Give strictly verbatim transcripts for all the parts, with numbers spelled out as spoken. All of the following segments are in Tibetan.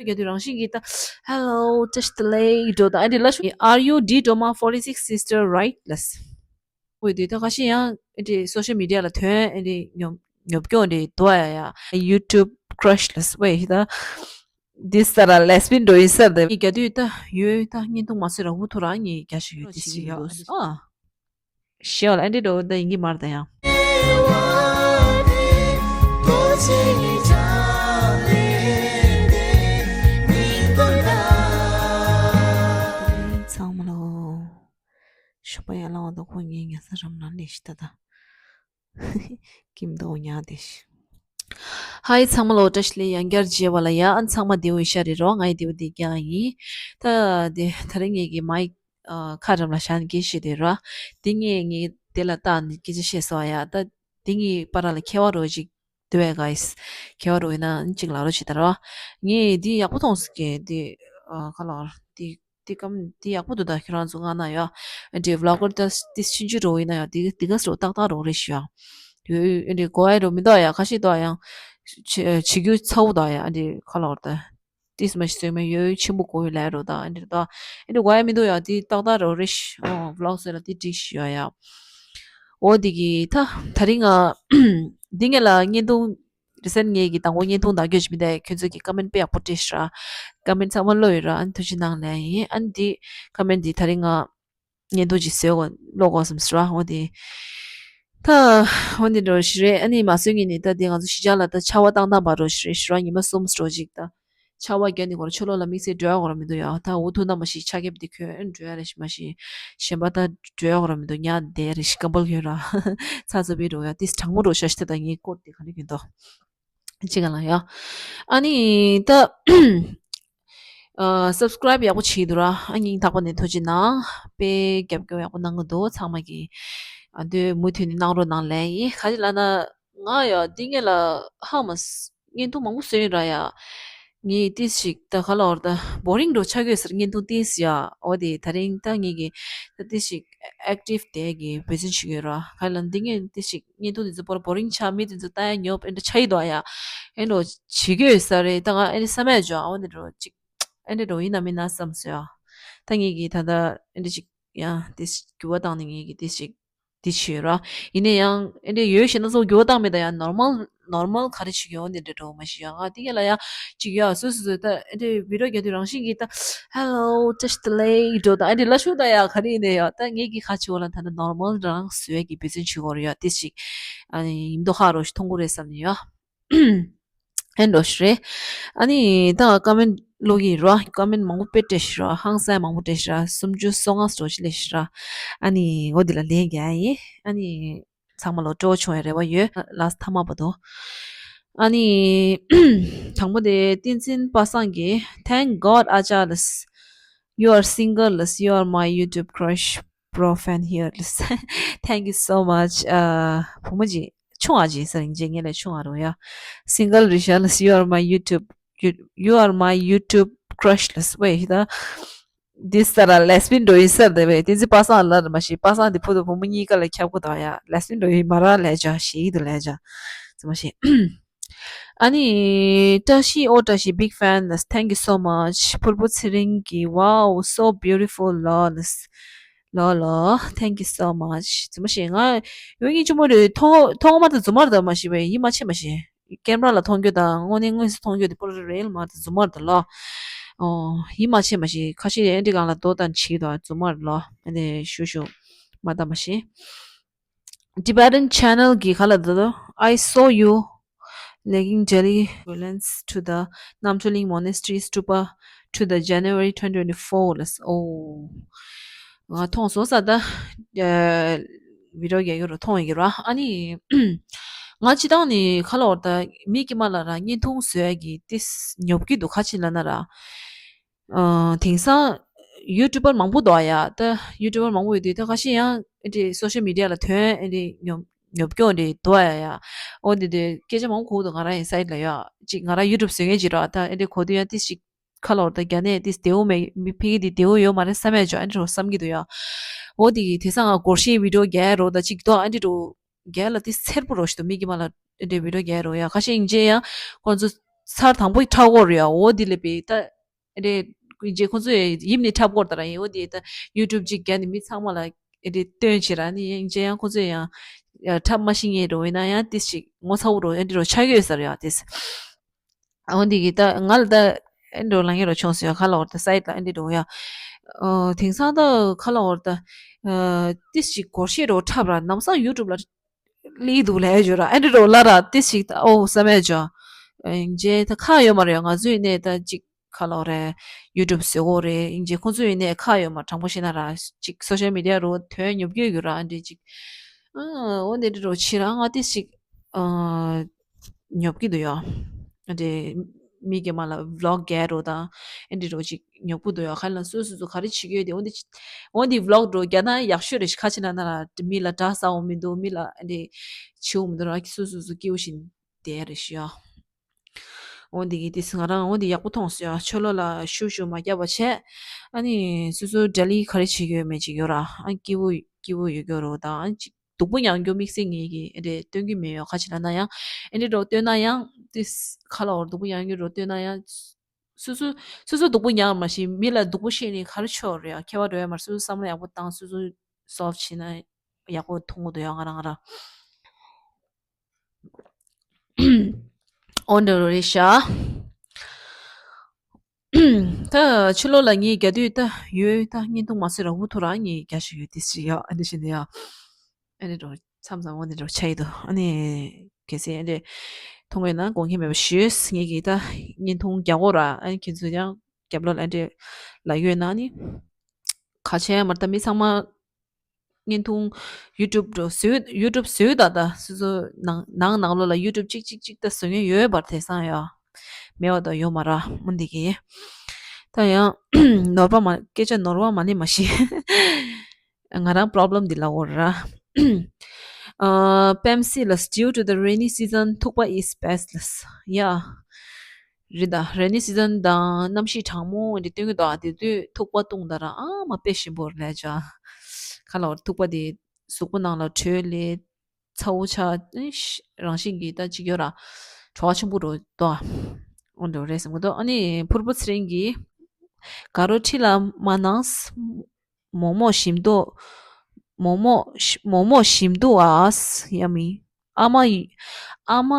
རྒྱ་དུས་རང་བཞིན་གྱིས་ད་Hello, just delay འགྲོ་ད་ཨ་འདྲི་ལ་ཤུ། Are you D Doma forty-six sister, right? ལས། འོ་དེ་ད་ཁ་ཤས་ཡང་ཨ་འདྲི་social media ལ་ཐོན་ཨ་འདྲི་ཉོབ་ཉོབ་ཀྱོག་འདྲི་དོ་ཡ་ཡ། YouTube crush ལས་བས་ད། འདི་ས་ར་lesbian འགྲོ་ཡིན་ས་ར་དེ། རྒྱ་དུས་ད་ཡོད་ད་བརྙན་ཐུང་མ་བཟོས་ར་འུ་ཐུག་ར་ངས་རྒྱ་ཞིག་ཡོད་ཅིག་ཡོད་ཨ། ཤེས་ལ་ཨ་འདྲི་འགྲོ་ད་ཡིན་གྱི་མར་ད་ཡང་། ཚང་མ་ལོ། ཞོགས་པ་ཡར་ལངས་པ་དང་ཁོ་ངའི་ཉལ་ས་རམ་ན་ལས་ཤི་ད་ད། ཀིམ་དོ་ཉག་དེ་ཤི། ཧའི་ཚང་མ་ལོ། བཀྲ་ཤིས་བདེ་ལེགས། ཡང་བསྐྱར་མཇལ་བ་ལ་ཡ། ཨ་ཚང་མ་བདེ་པོ་ཡིན་ཤག་རེད་རོ། ང་ཡི་བདེ་པོ་བདེ་རྐྱང་ཡིན། ད་དེ་ད་རིང་ངེད་ཀྱི་མའི་ཁ་འགྲམ་ལ་བཞག་ནས་སྐད་ཆ་བཤད་དེ་རོ། དེ་ངས་ངས་དེ་ལ་བལྟས་ནས་སྐད་ཆ་བཤད་སོང་ཡ། ད་དེ་ངའི་བར་ལ་ཁྱད་པར་རོ་ཅིག་འདུག་གས། ཁྱད་པར་རོ་ཡིན་ན་ཅིག་ལབ་རོ་ཅིག་ད་རོ། ངས་འདི་ཡག་པོ་མཐོང་སོང་གས། འདི་ཨ་ཁ་ལོ་འདི། དེ་གམ་དེ་ཡག་པོ་འདུག་ད་ཁྱོད་རང་ཚོ་ང་ན་ཡ། ཨ་འདྲེ་vlogger ད་དེ་ཕྱིན་ཆུ་རོ་ཡིན་ན་ཡ་དེ་དེ་ག་སོ་ཏག་ཏག་རོ་རེ་ཞུ་ཡ། ཡོ་ཨ་འདྲེ་གོ་ཡ་རོ་མི་འདུག་ཡ། ཁ་ཤས་འདུག་ཡང་བྱེད་རྒྱུ་ཚ་བོ་འདུག་ཡ། ཨ་འདྲེ་ཁ་ལོར་ད་དེ་སྨ་ཤི་ཟོས་མ་ཡོ་ཆེན་པོ་གོ་ཡོ་ལས་རོ་ད་ཨ་འདྲེ་ད་ཨ་འདྲེ་གོ་ཡ་མི་འདུག་ཡ། དེ་ཏག་ཏག་རོ་རེ་ཞུ་ཨོ་vlog་ཟེར་ལ་དེ་འགྲིག་ཞུ་ཡ་ཡ། འོ་དེ་གི་ད་ད་རིང་ང་འདི་ངེད་ལ་བརྙན་ཐུང་། རི་སེན་ངེད་ཀྱི་དང་པོ་བརྙན་ཐུང་དང་སྐྱོད་ཅིག་མི་འདའ་ཁྱོད་ཚོ་གི་ཀ་མེན་དཔེ་ཡག་པོ་སྤྲད་ཤག་ཀ་མེན་ཚང་མ་ཀློག་ཡོད་ར། ཨ་ནི་ཐུགས་རྗེ་གནང་ལན་ཡིན། ཨ་ནི་འདི་ཀ་མེན་འདི་ད་རིང་ང་བརྙན་ཐུང་ཅིག་བཟོས་གོ་ཀློག་གོ་བསམ་སོང་ར། འོ་དེ་ད་འོ་འདི་འགྲོ་ཞིག་རེད། ཨ་ནི་མ་བཟོས་ངེད་ནི་ད་འདི་ང་ཚོ་གཞིས་ཆགས་ལ་ད་ཆར་པ་བཏང་བཏང་པ་འགྲོ་ཞིག་རེད་ཞུ་ར། ཉི་མ་གསུམ་འགྲོ་ཅིག་ད་ཆར་པ་བརྒྱབ་ནི་གོ་ར་ཆུ་ལོག་ལ་དམིགས་བསལ་འགྲོ་ཡ་གོ་ར་མི་འདུག་ཡ། ད་འུ་ཐུག་ན་མ་ཤི་ཆ་ཁེབས་འདི་གོན་འགྲོ་ཡ་རེད་ཤི་མ་ཤི་གཞན་པ་ད་འགྲོ་ཡ་གོ་ར་མི་འདུག་ཉ་དེ་རེད་ཤི་སྐམ་པོ་གོན་ར་ཚ་ཚ་བི་འགྲོ་ཡ་དེ་གྲང་མོ་འགྲོ་ཤ་ཤི་ད་ད་ངའི་ཀོཊ་དེ་ག་ནས་གོན་ཏོ། ཅི་ག་ལ་ཡ། ཨ་ནི་ད་ཨ་སབ་སི་ཀ་རའིབ་ཡག་པོ་བྱེད་འདུག་ར། ཨ་སྙིང་ཐག་པ་ནས་ཐུགས་རྗེ་གནང་། དཔེ་རྒྱབ་སྐྱོར་ཡག་པོ་གནང་གི་འདུག་ཚང་མ་གི་ཨ་འདོད་མུ་མཐུད་ནས་གནང་རོགས་གནང་ལན་ཡིན། ག་ཅི་ལབ་ན་ང་ཡ་འདི་ངེད་ལ་ཧ་མ་སི་བརྙན་ཐུང་མང་པོ་བཟོས་ཡིན་ར་ཡ། ངས་ཏིས་ཞིག་ད་ག་ལ་བར་ད་བོ་རིང་འགྲོ་ཆགས་ཡོད་ཟེར་བརྙན་ཐུང་ཏིས་ཡ། འོ་དེ་ད་རིང་ད་ངེད་ཀྱི་ད་ཏིས་ཞིག་ཨེག་ཊིབ་དེ་གི་བེ་ཟིན་ཞིག་ཡོད་ར། ག་ལ་འདི་ངས་ཏིས་ཞིག་བརྙན་ཐུང་དེ་ཚོ་པོར་བོ་རིང་ཆགས་མི་དེ་ཚོ་ལྟ་ཡ་ཉོབ་ཨེ་འདྲ་ཆགས་ཡི་འདུག་ཡ། ཨེ་འགྲོ་བྱེད་ཀྱི་ཡོད་ས་རེད། ད་ང་ཨེ་འདྲ་བསམ་ཡ་འཇོག་འོ་འདི་འགྲོ་ཅིག་ཨེ་འདྲ་འགྲོ་ཡིན་ན་མིན་ན་བསམ་སོང་ཡ། ད་ངེད་ཀྱི་ད་ད་ཨེ་འདྲ་ཅིག་ཡ་ཏིས་འགྱུར་བ་བཏང་ནས་ངེད་ཀྱི་ཏིས་ཞིག་འདི་བྱོས་ར། ཡིན་ན་ཡང་ཨེ་འདྲ་ཡོད་ཞེ་ན་སོ་འགྱུར་བ་བཏང་མེད་ད་ཡང་ནོར་མལ་ནོར་མལ་ག་རེ་བྱེད་ཀྱི་ཡོད་འདི་འདྲ་འགྲོ་མ་ཤེས་ཡ། ང་དེ་ག་ལ་ཡ་ཅིག་ཡ་སོ་སོ་སོ་ད་ཨེ་འདྲ་བི་ཌིའོ་རྒྱག་དུས་རང་བཞིན་གྱིས་ད་Hello, just delay འགྲོ་ད་ཨེ་འདྲ་ལ་ཤུ་ད་ཡ་ག་རེ་ཡིན་ནའི་ཡ། ད་ངེད་ཀྱི་ཁ་ཆེ་བོ་ལ་ད་ནོར་མལ་རང་བཟོས་ཀྱི་བེ་ཚན་བྱེད་དགོས་རེད་ཡ། དེ་ཞིག་ཨ་ནི་ཡིན་མདོག་ཧ་རོ་ཞིག་མཐོང་གི་རེད་བསམ་ནས་ཡ། ཨེ་འགྲོ་ཞིག་རེད། ཨ་ནི་ད་ཀ་མེན་ཀློག་གི་ར། ཀ་མེན་མང་པོ་དཔེ་སྤྲད་ཤག་ར། ཧང་སང་མང་པོ་སྤྲད་ཤག་ར། སུམ་ཅུ་སོ་ལྔ་འགྲོ་ཅིག་སླེབས་ཤག་ར། ཨ་ནི་འོ་འདི་ལ་ལན་རྒྱག་ཡ་ཡིན། ཨ་ནི་ཚང་མ་ལོ་སྤྲོ་བོ་བྱུང་བའི་རེ་བ་ཡོད། ལ་ཐ་མ་བར་དུ། ཨ་ནི་དང་པོ་དེ་བསྟན་འཛིན་པ་སངས་ཀྱིས། Thank God ཨ་ཅག་ལགས། You are single ལགས། You are my YouTube crush, pro fan here ལགས། Thank you so much. ཨ་བུ་མོ་ཅིག་ཆུང་བ་ཅིག་ཟེར་ཡིན་ཅེ་ངེད་ལས་ཆུང་བ་རུང་ཡ། Single རི་ཤ་ལགས། You are my YouTube, you, you are my YouTube crush ལགས། ཝེ་ཧི་ད། འདི་ས་ར་lesbian འགྲོ་ཡིན་ཟེར་དེ་བས་དེ་ཚེ་པ་སངས་ལ་མ་ཤེས། པ་སངས་དེ་ཕུ་དུ་བུ་མོ་གཉིས་ཀ་ལ་ཁྱབ་གོ་དང་ཡ། lesbian འགྲོ་ཡིན་མ་ར་ལས་ཅ་ཞེ་ཡི་དུ་ལས་ཅ་ཙི་མ་ཤེས། ཨ་ནི་བཀྲ་ཤིས་ཨོ་བཀྲ་ཤིས་big fan ལགས། Thank you so much. ཕུར་བུ་ཚེ་རིང་གིས། Wow, so beautiful ལགས། ལོ་ལོ། Thank you so much. ཙི་མ་ཤེས། ང་ཡོད་ངེས་ཆུ་མོ་རེད། ཐོག་ཐོག་མ་དང་རྫུན་མ་རེད་མ་ཤེས་པས་ཡིད་མ་ཆེས་མ་ཤེས། ཀེམ་ར་ལ་མཐོང་རྒྱུ་དང་དངོས་གནས་དངོས་སུ་མཐོང་རྒྱུ་དེ་པོ་རེལ་མ་དང་རྫུན་མ་རེད་ལོ། ཨོ་ཡིད་མ་ཆེས་མ་ཤེས། ཁ་ཤས་ཨེ་འདྲི་གང་ལ་དོ་དང་བྱིས་དང་རྫུན་མ་རེད་ལོ། ཨེ་འདྲ་ཞུ་ཞུ་མ་ད་མ་ཤེས། Tibetan channel གི་ག་ལ་འདུག་དོ། I saw you legging jelly violence to the Namcholing Monastery stupa to the January twenty twenty-four ལགས། ཨོ། ང་མཐོང་སོང་ས་ད། ཨ་བི་ཌིའོ་རྒྱག་གི་རོ་མཐོང་ཡི་གི་ར། ཨ་ནི་ང་སྤྱི་བཏང་ནི་ག་ལ་བར་ད་མི་དཀྱིལ་མ་ལ་ར་བརྙན་ཐུང་བཟོ་ཡ་གི་ཏིས་ཉོབ་ཀྱི་འདུག་ཁ་ཅིག་ལ་ན་ར། ཨ་དེང་སང་ཡུ་ཊུ་བར་མང་པོ་འདུག་ཡ། ད་ཡུ་ཊུ་བར་མང་པོ་ཡོད་དུས་ད་ཁ་ཤས་ཡང་ཨེ་འདྲ་སོ་ཤལ་མི་ཌི་ཡ་ལ་ཐོན་ཨེ་འདྲ་ཉོབ་ཉོབ་ཀྱོག་འདྲ་འདུག་ཡ་ཡ། འོ་འདི་འདི་སྐད་ཆ་མང་པོ་གོ་འདུག་ང་རང་ཡིན་སའི་ལ་ཡ། ཅིག་ང་རང་ཡུ་ཊུབ་བཟོ་མཁན་ཅིག་ར། ད་ཨེ་འདྲ་གོ་དུས་ཡང་ཏིས་ཅིག་ཁ་ལོར་ད་རྒྱ་ནས་ཏིས་བདེ་བོ་མེད། མི་ཕ་གི་འདི་བདེ་བོ་ཡོད་མ་རེད་བསམ་ཡ་ཅོ་ཨེ་འདྲ་བསམ་གྱི་འདུག་ཡ། འོ་འདི་གི་དེང་སང་ང་སྒོར་གཞས་བི་ཌིའོ་རྒྱག་རོགས་ད་ཅིག་འདུག་ཨེ་འདྲ་འདྲ་རྒྱག་ལ་ཏིས་འཚེར་པོ་རོ་ཞིག་འདུག་མི་དཀྱིལ་མ་ལ་ཨེ་འདྲ་བི་ཌིའོ་རྒྱག་རོགས་ཡ། ཁ་ཤས་ཡིན་ཅེ་ཡང་ཁོང་ཚོ་ ཚར་དང་པོ་འཁྲབ་ཀྱི་ཡོད་རེད་ཡ། འོ་དེ་ལས་པའི་ད་ཨེ་རེད། རྗེས་ཁོང་ཚོས་ཡིབ་ནས་འཁྲབ་ཀྱི་ཡོད་རེད་ད་ར། ཡིན་འོ་དེ་ད་ཡུ་ཊུབ་ཅིག་བརྒྱབ་ནས་མི་ཚང་མ་ལ་ཨེ་རེད་སྟོན་བྱེད་ར། ནི་ཡང་རྗེས་ཡང་ཁོང་ཚོས་ཡང་ཡ་འཁྲབ་མ་ཤེས་མཁན་རོ་ཡིན་ན་ཡང་ཏིས་ཅིག་ངོ་ཚ་བོ་རོ་ཨེ་འདྲ་རོ་ཆགས་ཡོད་ས་རེད་ཡ་ཏིས། འོ་འདི་གི་ད་ང་ལ་ད་ཨེ་འདྲ་ལ་ངེ་རོ་བྱུང་སོང་ཡ། ཁ་ལ་འོར་ད་སའིད་ལ་ཨེ་འདྲ་རོ་ཡ། ཨོ་དེང་སང་ད་ཁ་ལ་འོར་ད་ཨ་ཏིས་ཅིག་སྒོར་གཞས་རོ་འཁྲབ་ར་ནམ་སང་ཡུ་ཊུབ་ལ་སླེབས་འདུག་ལབ་ཡ་ཅོ་ར། ཨེ་འདྲ་རོ་ལ་ར་ཏིས་ཅིག་ད་ཨོ་བསམ་ཡ་ཅོ། ཨིན་ཇེ་ད་ཁག་ཡོད་མ་རེད་ཡ། ང་ཚོ་ཡིན་ནའི་ད་ཅིག་ཁ་ལ་འོར་རེ་ཡུ་ཊུབ་བཟོ་གོ་རེད། ཨིན་ཇེ་ཁོང་ཚོ་ཡིན་ནའི་ཁག་ཡོད་མ། དྲང་པོ་བཤད་ན་ར་ཅིག་སོ་ཤལ་མི་ཌི་ཡ་རོ་དོན་ཉོབ་རྒྱུ་ཡོད་ར། ཨེ་འདྲ་ཅིག་ཨ་འོ་འདི་འདྲ་རོ་ཕྱི་རང་ང་ཏིས་ཅིག་ཨ་ཉོབ་ཀྱི་འདུག་ཡ། ཨ་འདྲ་མི་སྒེར་མ་ལ་བི་ལོག་རྒྱག་རོ་དང་ཨེ་འདྲ་རོ་ཅིག་ཉོབ་ཀྱི་འདུག་ཡ། ཁ་ལ་སོ་སོ་སོ་ག་རེ་བྱེད་ཀྱི་ཡོད་དེ་འོ་འདི་འོ་འདི་བི་ལོག་རོ་རྒྱག་ན་ཡག་ཤོས་རེད། ཁ་ཆེ་ན་ན་ར་མི་ལ་དགྲ་ཟ་འོ་མི་འདུག་མི་ལ་ཨ་འདྲ་བྱེད་འོ་མི་འདུག་ར། སོ་སོ་སོ་སྐྱིད་པོ་ཞིག་བསྡད་རེད་ཤི་ཡ། འོ་འདི་གི་དེ་ང་རང་འོ་འདི་ཡག་པོ་མཐོང་སོང་ཡ། ཆོ་ལོ་ལ་ཤུ་ཤུ་མ་རྒྱབ་པ་བྱས། ཨ་ནི་སོ་སོ་ཌེ་ལི་ག་རེ་བྱེད་ཀྱི་ཡོད་མེད་ཅིག་ཡོད་ར། ཨ་སྐྱིད་པོ་སྐྱིད་པོ་ཡོད་ཀྱི་རོ་དང་ཨ་ཅིག་སྡུག་པོ་མྱངས་རྒྱུ་དམིགས་བསལ་ངེད་ཀྱི་ཨེ་འདྲ་སྟོན་གྱི་མེད་ཡོད། ཁ་ཆེ་ན་ན་ཡང་ཨེ་འདྲ་རོ་སྟོན་ན་ཡང་དེ་ཁ་ལ་འོར་སྡུག་པོ་མྱངས་རྒྱུ་རོ་སྟོན་ན་ཡང་སོ་སོ་སོ་སོ་སྡུག་པོ་མྱངས་མ་ཤེས་མི་ལ་སྡུག་པོ་བཤད་ནས་ག་རེ་ཆོག་རེད་ཡ། ཁྱད་པར་འགྲོ་ཡ་མ་རེད། སོ་སོ་བསམ་བློ་ཡག་པོ་བཏང་སོ་སོ་སོལབ་བྱས་ན་ཡག་པོ་མཐོང་གི་འདུག་ཡ། ང་རང་ང་རང་། འོ་འདྲ་རོ་རེད་ཤག་ད་ཕྱི་ལོགས་ལ་ངས་རྒྱག་དུས་ད་ཡོད་ད་བརྙན་ཐུང་མ་བཟོས་ར་འུ་ཐུག་ར་ངས་རྒྱག་བཞིན་ཡོད་དེ་ཞིག་ཡ། ཨ་འདྲ་ཞིག་འདི་ཡ། ཨ་འདྲ་རོ་མཚམས་མཚམས་འོ་འདྲ་རོ་ཆགས་ཡི་འདུག་ཨ་ནི་གལ་སྲིད་ཨ་འདྲ་མཐོང་ཡོད་ན་དགོངས་འགལ་མེད་པ་ཞུས། ངས་ཀྱིས་ད་བརྙན་ཐུང་རྒྱག་གོ་ར། ཨ་ནི་ཁྱེད་ཚོ་ཡང་རྒྱབ་ལོགས་ལ་ཨ་འདྲ་ལ་ཡོད་ན་ནི་ག་བྱས་མ་ད་མི་ཚང་མ་བརྙན་ཐུང་ཡུ་ཊུབ་འགྲོ་བཟོས་ཡུ་ཊུབ་བཟོས་ད་ད་སོ་སོ་ནང་ནང་ནང་ལོགས་ལ་ཡུ་ཊུབ་གཅིག་གཅིག་གཅིག་ད་བཟོ་མཁན་ཡོད་པར་དེང་སང་ཡོད་མེད་པ་ད་ཡོད་མ་ར་མུ་འདི་གི་ད་ཡང་ནོར་བ་མ་སྐད་ཆ་ནོར་བ་མ་ནི་མ་ཤི་ང་རང་པོ་རོབ་ལེམ་འདི་ལ་འོར་ར། ཨ་པེམ་སི་ལ་due to the rainy season ཐུག་པ་is best ལ་ཡ། རེད་ད། རེ་ནི་སི་ཛན་དང་གནམ་གཤིས་གྲང་མོ་འདི་སྟོན་གྱི་འདུག་ཨ། དེ་དུས་ཐུག་པ་བཏུང་ད་ར་ཨ་མ་དཔེ་ཞིམ་པོ་རེད་ཅ། ཁ་ལ་བར་ཐུག་པ་དེ་གཟུགས་པོ་ནང་ལ་དྲོད་ལས་ཚ་བོ་ཆགས་ཨིན་ཤ་རང་བཞིན་གྱིས་ད་ཅིག་ཡོད་ར། བྲོ་བ་ཆེན་པོ་རུ་འདུག་ཨ། འོ་འདྲ་རེད་བསམ་གྱི་འདུག་ཨ་ནི་ཕུར་བུ་ཚེ་རིང་གིས་དགའ་རོགས་ཁྲིད་ལ་མ་གནང་། མོག་མོག་ཞིམ་འདུག་མོག་མོག་ཞི་མོག་མོག་ཞིམ་འདུག་ཨ། ཡ་མི། ཨ་མ་ཡི་ཨ་མ་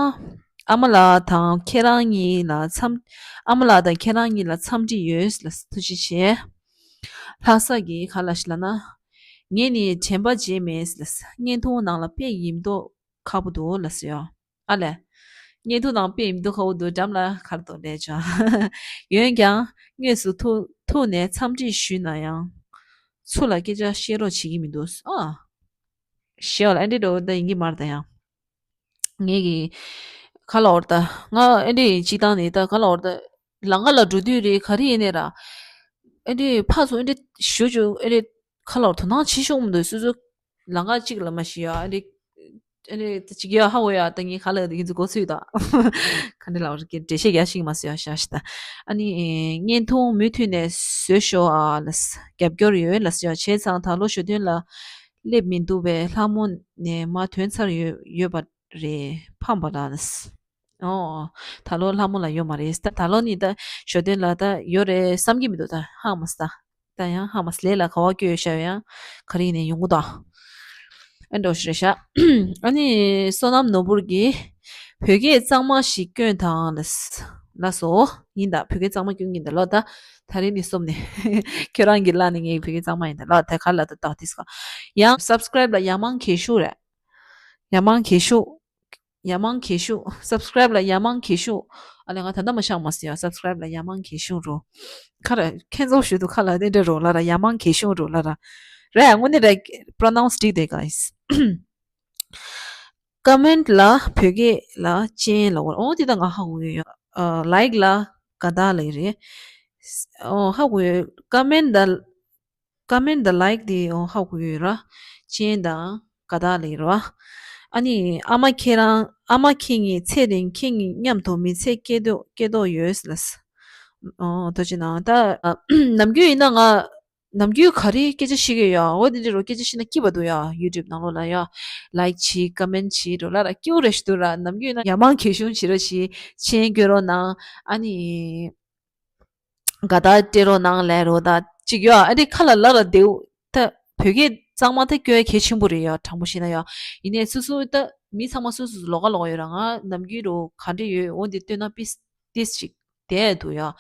ཨ་མ་ལགས་དང་ཁྱེད་རང་གཉིས་ལ་འཚམས། ཨ་མ་ལགས་དང་ཁྱེད་རང་གཉིས་ལ་འཚམས་འདྲི་ཡོད་ལ་ཐུགས་རྗེ་ཆེ། ལྷ་ས་གི་ག་ལ་ཞིག་ལ་ན། ངས་ནི་དྲན་པ་བརྗེད་མེད་ལ། བརྙན་ཐུང་ནང་ལ་དཔེ་ཡིན་མདོག་ཁ་པོ་འདུག་ལ་ཟེར་ཡོ། ཨ་ལས། བརྙན་ཐུང་ནང་དཔེ་ཡིན་མདོག་ཁ་པོ་འདུག་འགྲམ་ལ་གར་དོ་ལས་ཅོ། འོན་ཀྱང་དངོས་སུ་ཐུག་ཐུག་ནས་འཚམས་འདྲི་ཞུས་ན་ཡང་། ཚུར་ལ་སྐད་ཆ་བཤད་རོགས་བྱེད་ཀྱི་མི་འདུག་ཨ། ཞེས་པ་ལ་ཨ་འདྲས་འགྲོ་ད་ཡིན་གྱི་མ་རེད་ད་ཡང་། ངས་ཀྱི་ཁ་ལ་འོར་ད་ང་ཨ་འདྲས་སྤྱི་བཏང་ནས་ད་ཁ་ལ་འོར་ད་ལམ་ཁ་ལ་འགྲོ་དུས་རེད་ག་རེ་ཡིན་ནས་ར། ཨ་འདྲས་ཕར་ཚུར་ཨ་འདྲས་ཞུ་ཞུ་ཨ་འདྲས་ཁ་ལ་འོར་དོ་སྣང་བྱེད་ཤོག་མི་འདུག་སོ་སོ་ལམ་ཁ་གཅིག་ལ་མ་ཤི་ཡ་ཨ་འདྲས་ཨ་འདྲས་ད་ཅིག་ཡ་ཧ་གོ་ཡ་ད་ངས་ག་ལ་ད་ཡིན་ཚུལ་གོ་ཚུལ་ད་ག་འདྲས་ལ་འོར་གྱི་འགྲེལ་བཤད་རྒྱག་ཤེས་ཀྱི་མ་སོང་ཡ་ཤ་ཤི་ད། ཨ་ནི་བརྙན་ཐུང་མུ་མཐུད་ནས་བཟོས་ཤོག་ཨ་ལ་རྒྱབ་སྐྱོར་ཡོད་ལ་ཟེར་ཡ་བྱས་ཙང་ད་ལོ་ཞོ་སྟོན་ལ། སླེབས་མི་འདུག་པས་ལྷ་མོ་ནས་མ་ཐོན་ཚར་ཡོད་ཡོད་པ་རེད་ཕམ་པ་ལ། ཨོ། ད་ལོ་ལྷ་མོ་ལ་ཡོད་མ་རེད་ད། ད་ལོ་ནི་ད་ཞོ་སྟོན་ལ་ད་ཡོད་རེད་བསམ་གྱི་མི་འདུག་ད་ཧ་མ་སི་ད། ད་ཡང་ཧ་མ་སི་ལས་ལ་ག་བ་སྐྱོད་ཤ་ཡང་ག་རེ་ཡིན་ནས་ཡོང་གི་ད། ཨ་འགྲོ་ཤི་རེད་ཤག་ཨ་ནི་བསོད་ནམས་ནོར་བུར་གྱིས་བོད་སྐད་གཙང་མ་ཞིག་སྐྱོན་དང་ལ་ལ་སོ། ཡིན་ད་བོད་སྐད་གཙང་མ་སྐྱོན་གྱིན་ད་ལོ་ད། ད་རེས་ནི་སོམ་ནས་ཁྱོད་རང་གིས་ལ་ནི་ངའི་བོད་སྐད་གཙང་མ་ཡིན་ད་ལོ་ད་ག་ལ་ད་ད་དིས་ག་ཡང་སབ་སི་ཀ་རེབ་ལ་ཡ་མང་གད་ཤུག་རེད། ཡ་མང་གད་ཤུག་ཡ་མང་གད་ཤུག་སབ་སི་ཀ་རེབ་ལ་ཡ་མང་གད་ཤུག་ཨ་ལས་ང་ད་ལྟ་མ་ཤག་མ་སི་ཡ་སབ་སི་ཀ་རེབ་ལ་ཡ་མང་གད་ཤུག་རོ། ཁ་ར་ཁྱེད་ཚོ་ཞུ་དུ་ཁ་ལ་དེ་འདྲ་རོ་ལ་ར་ཡ་མང་གད་ཤུག་རོ་ལ་ར། རེད་དངོས་གནས་རེད་པོ་རོ་ནའུན་སི་འགྲིག་དེ་ག་ཡིས། ཀ་མེན་ཊི་ལ་བོད་སྐད་ལ་ཅན་ལ་འོ་འོ་དེ་ད་ང་ཧ་གོ་ཡོད། ཨ་ལའིཀ་ལ་དགའ་རྟགས་ལ་ཡི་རེད། འོ་ཧ་གོ་ཡོད། ཀ་མེན་ཊི་ད་ཀ་མེན་ཊི་ད་ལའིཀ་དེ་འོ་ཧ་གོ་ཡོད་ར། ཅན་དང་དགའ་རྟགས་ལ་ཡི་ར། ཨ་ནི་ཨ་མ་ཁྱེད་རང་ཨ་མ་ཁྱེད་ཉིད་ཚེ་རིང་ཁྱེད་ཉིད་མཉམ་དུ་མི་ཚེ་སྐྱེལ་འདོད་སྐྱེལ་འདོད་ཡོད་ལ། འོ་ཐུགས་རྗེ་གནང་ད། ནམ་རྒྱུན་ཡིན་ན་ང་ ནམ་རྒྱུན་ག་རེ་སྐད་ཆ་བཤད་ཀྱི་ཡོད། འོ་དེ་འདྲ་རོ་སྐད་ཆ་བཤད་ན་སྐྱིད་པ་འདུག་ཡ། ཡུ་ཊུབ་ནང་ལོགས་ལ་ཡ། ལའིཀ་བྱེད། ཀོ་མེན་ཊི་བྱེད་རོ་ལ་ར་སྐྱིད་པོ་རེ་ཞིག་འདུག་ར། ནམ་རྒྱུན་ན་ཡ་མང་གལ་གཞུང་བྱེད་རོ་བྱེད། མཆན་བཀོད་རོགས་གནང་། ཨ་ནི། དགའ་རྟགས་སྤྲད་རོགས་གནང་ལབ་རོ་ད་ཅིག་ཡོད། ཨ་འདི་ཁ་ལ་ལ་ར་བདེའུ་ད་བོད་སྐད་གཙང་མ་ད་སྐྱོ་ཡ་གལ་ཆེན་པོ་རེད་ཡ། དྲང་པོ་བཤད་ན་ཡ། ཡིན་ནའི་སོ་སོ་ད་མི་ཚང་མ་སོ་སོ་ལོགས་ཀ་ལོགས་ཀ་ཡོད་ར། ང་ནམ་རྒྱུན་རོ་ག་འདྲ་ཡོད་འོ་འདི་སྟོན་ན་པིས་ཏིས་ཅིག་བསྡད་འདུག་ཡ།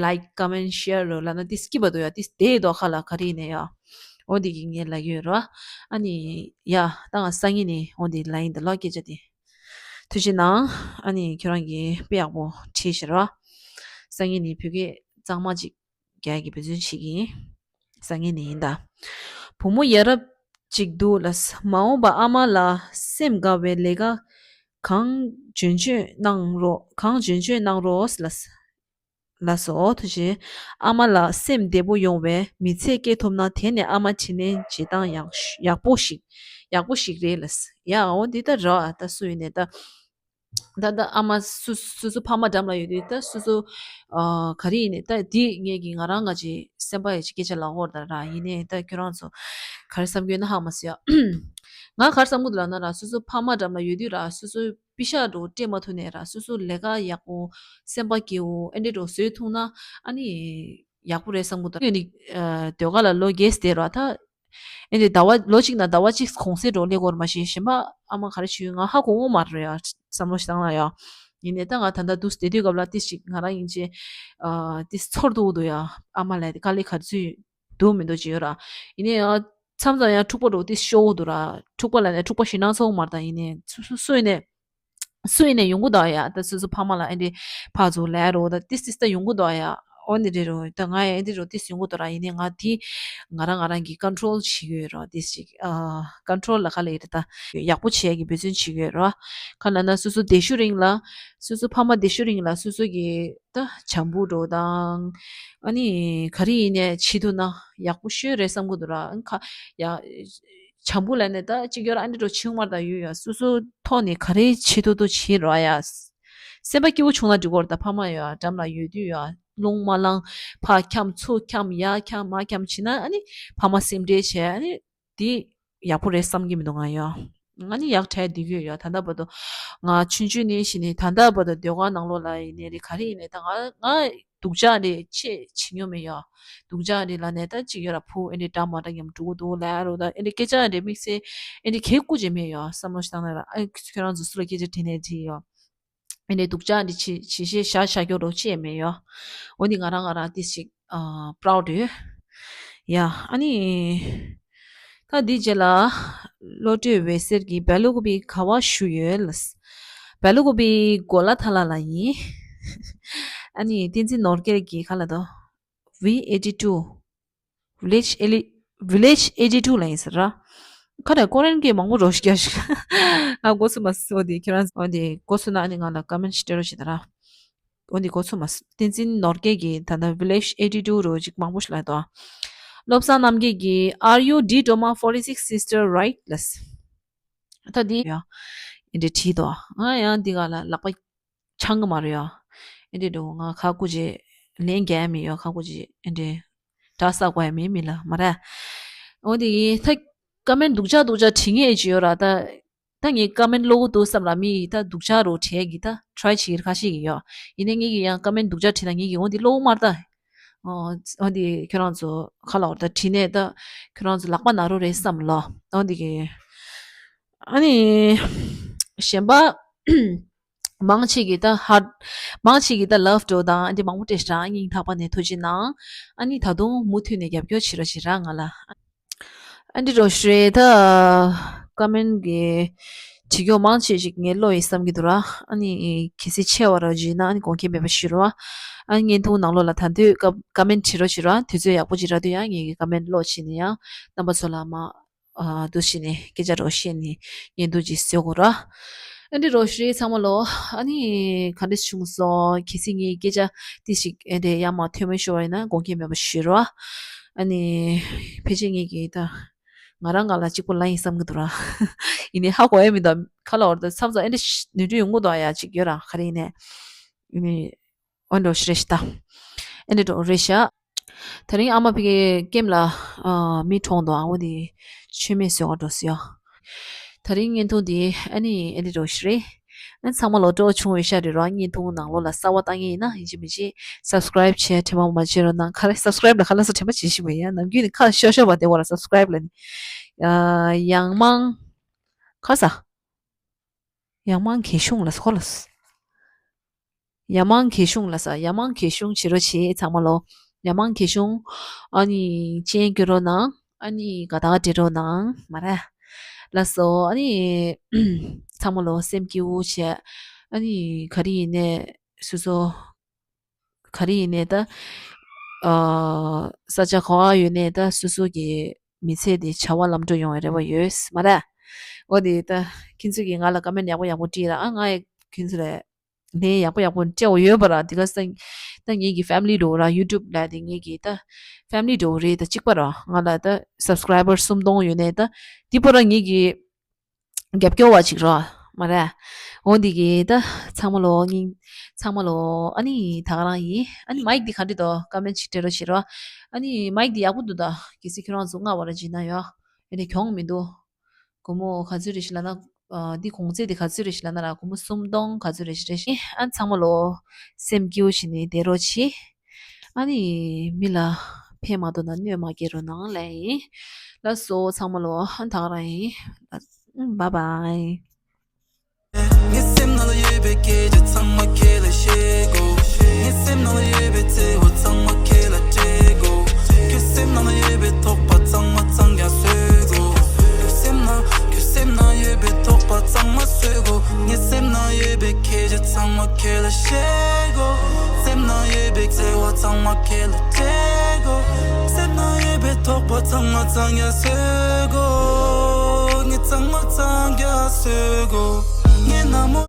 ལའིཀ་ཀོ་མེན་ཊི་ཤེར་རོ་ལབ་ན་ཏིས་སྐྱིད་པ་འདུག་ཡ། ཏིས་བསྡད་འདུག་ཁ་ལ་ག་རེ་ཡིན་ནའི་ཡ། འོ་འདི་གི་ངས་ལབ་ཀྱི་ཡོད་ར། ཨ་ནི་ཡ་ད་ང་སང་ཉིན་ནས་འོ་འདི་ལབ་ཡིན་ད་ལོ་སྐད་ཆ་དེ། ཐུགས་རྗེ་གནང་། ཨ་ནི་ཁྱོད་རང་གིས་དཔེ་ཡག་པོ་བྲིས་ཤག་ར། སང་ཉིན་ནས་བོད་སྐད་གཙང་མ་ཅིག་རྒྱག་གི་འབད་བརྩོན་བྱེད་ཀྱི་ཡིན། སང་ཉིན་ནས་ཡིན་ད། བུ་མོ་ཡ་རབས་ཅིག་འདུག་ལ། མ་འོངས་པ་ཨ་མ་ལ་སེམས་དགའ་བའི་ལས་ཀ་གང་འཇོན་འཇོན་གནང་རོགས། གང་འཇོན་འཇོན་གནང་རོགས་ལ། ལགས་སོ། ཐུགས་རྗེ་ཆེ། ཨ་མ་ལགས་སེམས་བདེ་པོ་ཡོང་བའི་མི་ཚེ་སྐྱེལ་ཐུབ་ན་དེ་ནི་ཨ་མ་དྲིན་ལན་འཇལ་སྟངས་ཡག་ཡག་པོ་ཞིག་ཡག་པོ་ཞིག་རེད་ལགས། ཡ་འོ་འདི་ལྟར་རེད་ད། སུ་ཡིན་ནའི་ད་ད་ད་ཨ་མ་སུ་སུ་སུ་ཕ་མ་འགྲམ་ལ་ཡོད་དུས་ད་སུ་སུ་ཨ་ག་རེ་ཡིན་ནའི་ད་འདི་ངེད་ཀྱི་ང་རང་ང་ཅི་སེམས་པ་ཡི་ཅི་སྐད་ཆ་ལབ་ཀྱི་ཡོད་རེད་ད་ར། ཡིན་ནའི་ད་ཁྱོད་རང་ཚོ་ག་རེ་བསམ་གྱི་ཡོད་ན་ཧ་མ་སི་ཡ། ང་ག་རེ་བསམ་གྱི་འདུག་ལབ་ན་ར་སུ་སུ་ཕ་མ་འགྲམ་ལ་ཡོད་དུས་ར་སུ་སུ་པི་ཤ་འགྲོ་སྤྲད་མ་ཐུབ་ནས་ར་སོ་སོ་ལས་ཀ་ཡག་པོ་སེམས་པ་སྐྱིད་པོ་ཨེ་འདྲ་འགྲོ་བཟོས་ཐུབ་ན་ཨ་ནི་ཡག་པོ་རེད་བསམ་གྱི་འདུག་ཨ་ནི་ཟློས་གར་ལ་ལོ་བརྒྱད་བསྡད་ར་ད་ཨེ་འདྲ་ཟླ་བ་ལོ་གཅིག་ན་ཟླ་བ་གཅིག་གུང་སེང་འགྲོ་སླེབས་ཀྱི་ཡོད་རེད། མ་གཞི་གཞན་པ་ཨ་མ་ག་རེ་བྱེད་ཡོད་ང་ཧ་གོ་ཡོད་མ་རེད་ཡ། བསམ་བློ་ཞིག་བཏང་ན་ཡ། ཡིན་ནའི་ད་ང་ད་ལྟ་འདུག་བསྡད་དུས་སྐབས་ལ་ཏིས་ཅིག་ང་རང་ཡིན་ཅེ་ཏིས་ཚོར་འདུག་འདུག་ཡ། ཨ་མ་ལ་དཀའ་ལས་ག་ཚོད་འདུག་མི་འདུག་ཅི་ཡོད་ར། ཡིན་ནའི་ཡང་མཚམས་མཚམས་ཡང་འཁྲུག་པ་འགྲོ་དེ་ཤོར་འདུག་ར། འཁྲུག་པ་ལ་ནས་འཁྲུག་པ་ཞེད་སྣང་ཚ་པོ་མ་རེད་ད། ཡིན་ནའི་སུ་སུ་སུ་ཡིན་ནའི་སུ་ཡིན་ནའི་ཡོང་གི་འདུག་ཡ། ད་སོ་སོ་ཕ་མ་ལ་ཨེ་འདྲ་ཕར་ཚུར་ལབ་རོགས་ད་ཏིས་ཏིས་ད་ཡོང་གི་འདུག་ཡ། འོ་འདི་འདྲ་རོ་ད་ང་ཡང་ཨེ་འདྲ་རོ་ཏིས་ཡོང་གི་འདུག་ར། ཡིན་ནའི་ང་དེ་ང་རང་ང་རང་གི་ཀོན་ཊོལ་བྱེད་ཀྱི་ཡོད་ར། ཏིས་ཅིག་ཨ་ཀོན་ཊོལ་ལ་ག་ལ་ཡོད་ད་ཡག་པོ་བྱེད་ཡ་གི་འབད་བརྩོན་བྱེད་ཀྱི་ཡོད་ར། ག་ལབ་ན་སོ་སོ་བདེ་ཤུགས་རིང་ལ་སོ་སོ་ཕ་མ་བདེ་ཤུགས་རིང་ལ་སོ་སོ་གི་ད་བྱམས་པོ་འགྲོ་དང་ཨ་ནི་ག་རེ་ཡིན་ནའི་བྱེད་ཐུབ་ན་ཡག་པོ་ཤོས་རེད་བསམ་གྱི་འདུག་ར། ཨ་ཁ་ཡ་བྱམས་པོ་ལབ་ནས་ད་ཅིག་ཡོད་ར་ཨ་འདྲ་འགྲོ་ཆུང་མར་ད་ཡོད་ཡ་སོ་སོ་ཐོག་ནས་ག་རེ་བྱེད་ཐུབ་ཐུབ་བྱེད་རོགས་ཡ། སེམས་པ་སྐྱིད་པོ་བྱུང་ན་འགྲིག་གི་རེད་ད། ཕ་མ་ཡ་འགྲམ་ལ་ཡོད་དུས་ཡ་རླུང་མ་ལངས་ཕར་འཁྱམ་ཚུར་འཁྱམ་ཡར་འཁྱམ་མར་འཁྱམ་བྱེད་ན་ཨ་ནི་ཕ་མ་སེམས་ཁྲལ་བྱས་ཨ་ནི། དེ་ཡག་པོ་རེད་བསམ་གྱི་མི་འདུག་ང་ཡང་། ང་ནི་ཡག་དྲག་བསྡད་ཀྱི་ཡོད་ཡ། ད་ལྟ་བར་དུ་ང་ཆུང་ཆུང་ནས་བྱས་ནས་ད་ལྟ་བར་དུ་ཟློས་གར་ནང་ལོགས་ལ་ཡིན་ནའི་རེད་ག་རེ་ཡིན་ནའི་ད་ང་ང་སྡུག་ཅག་རེད་ཅེས་བྱེད་མྱོང་མེད་ཡ། སྡུག་ཅག་རེད་ལབ་ནས་ད་ཅིག་ཡོད་ར་ཕུ་ཨེ་འདྲའི་འདྲ་མ་འདྲ་མཉམ་འགྲོ་གི་འདུག་ལབ་ཡ་རོ་ད་ཨེ་འདྲའི་སྐད་ཆ་ཨེ་འདྲའི་དམིགས་བསལ་ཨེ་འདྲའི་གལ་བཀོད་བྱས་མེད་ཡ། བསམ་བློ་ཞིག་བཏང་ན་ར་ཨ་ཁྱོད་རང་ཚོ་སུ་ལ་སྐད་ཆ་དྲིས་ནའི་དྲིས་ཡ། ཨེ་ནས་སྡུག་ཅག་འདི་ཆེ་ཆེ་ཤེས་ཤ་ཤ་སྐྱོ་རོགས་ཅེས་མེད་ཡོ། འོ་འདི་ང་རང་ང་རང་ཏིས་ཅིག་ཨ་པ་རའུ་ཌི་ཡོད། ཡ་ཨ་ནི། ད་འདི་རྗེས་ལ་བློ་གྲོས་འོད་ཟེར་གྱིས་བལ་ལུ་གུ་པི་ག་བ་བཞུགས་ཡོད་ལ། བལ་ལུ་གུ་པི་གོ་ལ་ཐ་ལ་ལ་ཡིན། ཨ་ནི་བསྟན་འཛིན་ནོར་རྒྱས་ཀྱིས་ག་ལ་དོ། V eighty two Village eighty Village eighty two ལ་ཡིན་ཟེར་ར། ཁ་རེ་ཀོ་རན་གྱི་མང་པོ་རོ་ཤི་ཀྱ་ཤི། ང་གོ་སུ་མ་སོ་དེ་ཁྱེད་རང་འོ་དེ་གོ་སུ་ན་ཨ་ནི་ང་ལ་ཀ་མེན་ཊི་སྤྲད་རོགས་བྱེད་ད་ར། འོ་དེ་གོ་སུ་མ་སོ་བསྟན་འཛིན་ནོར་རྒྱས་ཀྱིས་ད་ལྟ་Village eighty two རོ་ཅིག་མང་པོ་ཞིག་ལ་དོ། བློ་བཟང་རྣམ་རྒྱལ་གྱིས Are you Dee Doma forty six sister right ལ། ད་དེ་ཡ་ཨེ་འདྲ་བྲིས་དོ། ང་ཡང་འདི་ག་ལ་ལག་པ་འཆང་གི་མ་རེད་ཡ། ཨེ་འདྲ་འགྲོ་ང་ཁ་ཀུ་ཅེ་ལན་རྒྱག་ཡ་མེད་ཡ། ཁ་ཀུ་ཅེ་ཨེ་འདྲ་དགྲ་ཟ་དགོས་ཡ་མེད་མི་ལ་མ་རེད། འོ་དེ་ཡིན་ད་ཀ་མེན་སྡུག་ཅག་སྡུག་ཅག་བྲིས་ངེས་ཅི་ཡོད་ར། ད་ད་ངས་ཀ་མེན་ཀློག་གི་འདུག་བསམ་ར་མི་ཡིས་ད་སྡུག་ཅག་རོ་བྲིས་གི་ད་ཊ་རའི་བྱེད་ཀྱི་ཁ་ཤས་ཀྱི་ཡོད། ཡིན་ནའི་ངས་ཀྱི་ཡང་ཀ་མེན་སྡུག་ཅག་བྲིས་ན་ངས་ཀྱི་འོ་དེ་ཀློག་མ་རེད་ད། འོ་འོ་དེ་ཁྱོད་རང་ཚོ་ཁ་ལ་འོར་ད་བྲིས་ནས་ད་ཁྱོད་རང་ཚོ་ལག་པ་ན་རོ་རེད་བསམ་ལོ། འོ་དེ་གི་ཨ་ནི་གཞན་པ་མང་ཆེ་གི་ད་ཧར་མང་ཆེ་གི་ད་ལབ་འགྲོ་དང་ཨ་འདི་མང་པོ་སྤྲད་ཤག་སྙིང་ཐག་པ་ནས་ཐུགས་རྗེ་གནང་། ཨ་ནི་ད་དུང་མུ་མཐུད་ནས་རྒྱབ་སྐྱོར་བྱེད་རོགས་བྱེད་ར་ང་ལ། ཨ་འདི་རོ་ཤི་རེད་ད། ཀ་མེན་གི་བྲིས་སྐྱོར་མང་ཆེ་ཞིག་ངས་ཀློག་ཡིན་བསམ་གྱི་འདུག་ར། ཨ་ནི་གལ་སྲིད་ཆེ་བ་ར་བརྗོད་ན་ཨ་ནི་དགོངས་འགལ་མེད་པ་ཞུ་རོགས། ཨ་ནི་བརྙན་ཐུང་ནང་ལོགས་ལ་ད་དུང་ཀ་ཀ་མེན་བྲིས་རོགས་བྱེད་རོགས། དུས་ཚོད་ཡག་པོ་ཅིག་རག་དུས་ཡང་ངས་ཀྱི་ཀ་མེན་ཀློག་བྱས་ནས་ཡང་རྣམ་པ་ཚོ་ལ་མ། ཨ་འདུག་བྱས་ནས་སྐད་ཆ་རོ་བཤད་ནས་ཉན་འདུག་ཅིག་བཟོས་དགོས་ར། ཨ་འདི་རོ་ཤི་རེད་ཚང་མ་ལོ། ཨ་ནི་ག་འདྲ་བྱུང་སོང་། གལ་སྲིད་ངའི་སྐད་ཆ་ཏི་ཞིག་ཨེ་འདྲ་ཡ་མ་ཐོས་མ་ཤོར་བ་ཡིན་ན་དགོངས་འགལ་མེད་པ་ཞུ་རོ། ཨ་ནི་ཕལ་ཆེར་ངས་ཀྱི་ད་ང་རང་ང་ལ་གཅིག་པོ་ལ་ཡིན་བསམ་གྱི་འདུག་ར། ཡིན་ནའི་ཧ་གོ་ཡ་མི་འདུག་ཁ་ལ་འོར་ད་མཚམས་མཚམས་ཨེ་འདྲ་ནུས་མཐུ་ཡོང་གི་འདུག་ཡ་གཅིག་ཡོད་ར་ག་རེ་ཡིན་ནའི། ཡིན་ནའི། ཨོ་འདྲ་ཞིག་རེད་ཤག་ད། ཨེ་འདྲ་འགྲོ་རེད་ཤག་ད་རིང་ཨ་མ་ཕ་གིའི་ཀེམ་ལ་ཨ་མི་གྲོངས་འདུག་ཨ་འོ་དེ་མཆོད་མེ་གསོལ་ག་འགྲོ་སི་ཡོ། ད་རིང་བརྙན་ཐུང་འདི་ཨ་ནི་ཨེ་འདི་འགྲོ་ཞིག་རེད། ཨ་ཚང་མ་ལོ་སྤྲོ་ཆུང་བའི་ཤ་རེད་རོ། བརྙན་ཐུང་ནང་ལོགས་ལ་གསར་བ་བཏང་ངེས་ཡིན་ན་ཡིན་གཅིག་མིན་གཅིག་སབ་སི་ཀ་རེབ་བྱས་དྲན་པ་མ་བརྗེད་རོགས་གནང་། ག་རེ་སབ་སི་ཀ་རེབ་ལ་ག་ལ་སོ་དྲན་པ་བརྗེད་ཤི་བ་ཡིན། ནམ་རྒྱུན་ནི་ཁ་ཤོ་ཤོ་བ་དེ་བ་ལ་སབ་སི་ཀ་རེབ་ལ་ནི། ཡང་མང་ཁ་ས། ཡང་མང་གི་ཤུང་ལ་སོ་ལ་སོ། ཡ་མང་གི་གཞུང་ལ་ས་ཡ་མང་གི་གཞུང་བྱེད་རོགས་བྱེད་ཚང་མ་ལོ། ཡ་མང་གི་གཞུང་། ཨ་ནི་སྤྱན་སྐྱོ་རོགས་གནང་། ཨ་ནི་དགའ་ཐག་འབྲི་རོགས་གནང་མ་རེད། ལགས་སོ། ཨ་ནི་ཚང་མ་ལོ་སེམས་སྐྱིད་པོ་བྱས། ཨ་ནི་ག་རེ་ཡིན་ནས་སོ་སོ། ག་རེ་ཡིན་ནས་ད། ཨ། ས་ཆ་ག་བ་ཡོད་ནས་ད་སོ་སོ་གི་མི་ཚེ་དེ་བྱ་བ་ལམ་འགྲོ་ཡོང་བའི་རེ་བ་ཡོད་མ་རེད། འོ་དེ་ད་ཁྱེད་ཚོས་ཀྱིས་ང་ལ་ཀ་མེན་ཡག་པོ་ཡག་པོ་བྲིས་ར། ཨ་ང་ཡི་ཁྱེད་ཚོ་ལ་ལན་ཡག་པོ་ཡག་པོ་སྤྲད་འོ་ཡོད་པ་ར། དེ་ག་ས་ད་ངེད་ཀྱི་ཕེ་མི་ལི་འགྲོ་ར། ཡུ་ཊུབ་ལ་དེ་ངེད་ཀྱི་ད་ཕེ་མི་ལི་འགྲོ་རེད། ད་གཅིག་པ་ར་ང་ལ་ད་སབ་སི་ཀ་རའི་བར་སུམ་སྟོང་ཡོད་ནས་ད་དེ་པོ་ར་ངེད་ཀྱི་རྒྱབ་སྐྱོར་བ་ཅིག་རོ། མ་རེད། འོ་འདི་གི་ད་ཚང་མ་ལོ་སྙིང་། ཚང་མ་ལོ། ཨ་ནི་ད་ག་རང་ཡིན། ཨ་ནི་མའིག་འདི་ག་འདྲ་འདུག་ཀ་མེན་ཅིག་སྤྲད་རོགས་བྱེད་རོ། ཨ་ནི་མའིག་འདི་ཡག་པོ་འདུག་ད་གལ་སྲིད་ཁྱོད་རང་ཚོ་སྔ་བར་བྱིན་ན་ཡོ། ཨ་ནི་གྱོང་མི་འདུག་སྒོར་མོ་ག་ཚོད་རེད་ཞིག་ལབ་ན། ཨ། འདི་གོང་ཚད་འདི་ག་ཚོད་རེད་ཞིག་ལབ་ན་ར། སྒོར་མོ་སུམ་སྟོང་ག་ཚོད་རེད་ཞིག་རེད་ཤི། ཨ་ཚང་མ་ལོ་སེམས་སྐྱིད་པོ་བྱས་ནས་བསྡད་རོགས་བྱེད། ཨ་ནི་མི་ལ་ཕན་མ་ཐོགས་ན་གནོད་མ་སྐྱེལ་རོགས་གནང་ལབ་ཡིན། ལགས་སོ། ཚང་མ་ལོ་ད་ག་རང་ཡིན། ཨ། བཱའི་བཱའི། ངའི་སེམས་ནང་ལ་ཡོད་པའི་སྐད་ཆ་ཚང་མ་ཁྱེད་ལ་བཤད་དགོས། ངའི་སེམས་ནང་ལ་ཡོད་པའི་བརྩེ་བ་ཚང་མ་ཁྱེད་ལ་སྤྲད་དགོས། ཁྱོད་སེམས་ནང་ལ་ཡོད་པའི་དོགས་པ་ཚང་མ་གཙང་རྐྱང་བཟོས་དགོས། ཁྱོད་སེམས་ནང་ཁྱོད་སེམས་ནང་ཡོད་པའི་དོགས་པ་ཚང་མ་བཟོས་དགོས། ངའི་སེམས་ནང་ཡོད་པའི་སྐད་ཆ་ཚང་མ་ཁྱེད་ལ་བཤད་དགོས། སེམས་ནང་ཡོད་པའི་བརྩེ་བ་ཚང་མ་ཁྱེད་ལ་སྤྲད་དགོས། སེམས་ནང་ཡོད་པའི་དོགས་པ་ཚང་མ་གཙང་རྐྱང་བཟོས་དགོས། ངས་གཙང་མ་གཙང་རྐྱང་བཟོས་དགོས། ངས་ནམ་མོ།